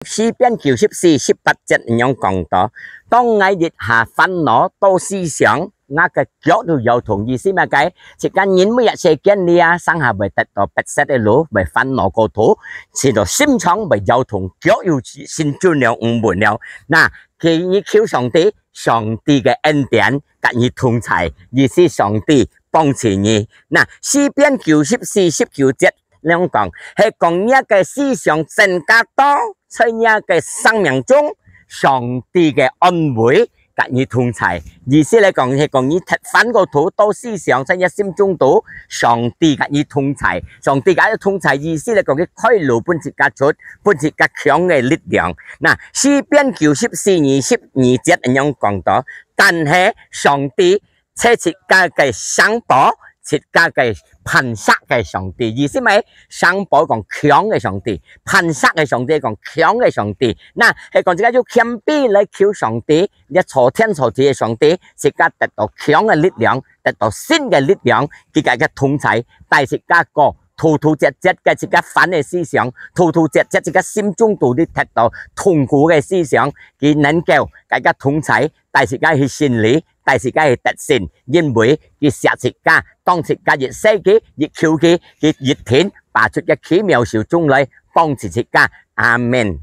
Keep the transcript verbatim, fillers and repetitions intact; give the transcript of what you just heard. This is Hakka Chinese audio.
詩篇九十四十八節恁樣講到：當𠊎一下煩惱到思想，𠊎个腳就搖動。意思麼个？自家人每一世間裡啊，生下會得到逼塞个路，會煩惱過頭，使到心腸會搖動，腳又心就了毋穩了。那，佢你求上帝，上帝个恩典佮你同在，意思上帝幫助你。那，詩篇九十四十九節 恁樣講，係講若个思想增加到在若个生命中，上帝个安慰佮你同在。意思來講，係講你忒煩過頭到思想，在若心中肚，上帝佮你同在。上帝佮你同在，意思來講，佢開路分自家出，分自家強个力量。那，詩篇九十四二十二節恁樣講到：但係上帝 係自家个城堡，自家个磐石个上帝。意思麼个？城堡講強个上帝，磐石个上帝講強个上帝。那，係講自家有謙卑來求上帝，這造天造地个上帝，自家得到強个力量，得到新个力量，佢个个同在，帶自家過 突突折折个自家煩个思想，突突折折自家心中肚裡得到痛苦个思想，佢能夠佮自家同在，帶自家去勝利，帶自家去得勝，因為佢惜自家，當自家一世紀，一求佢，佢一定拔出个奇妙手中來幫助自家。阿門。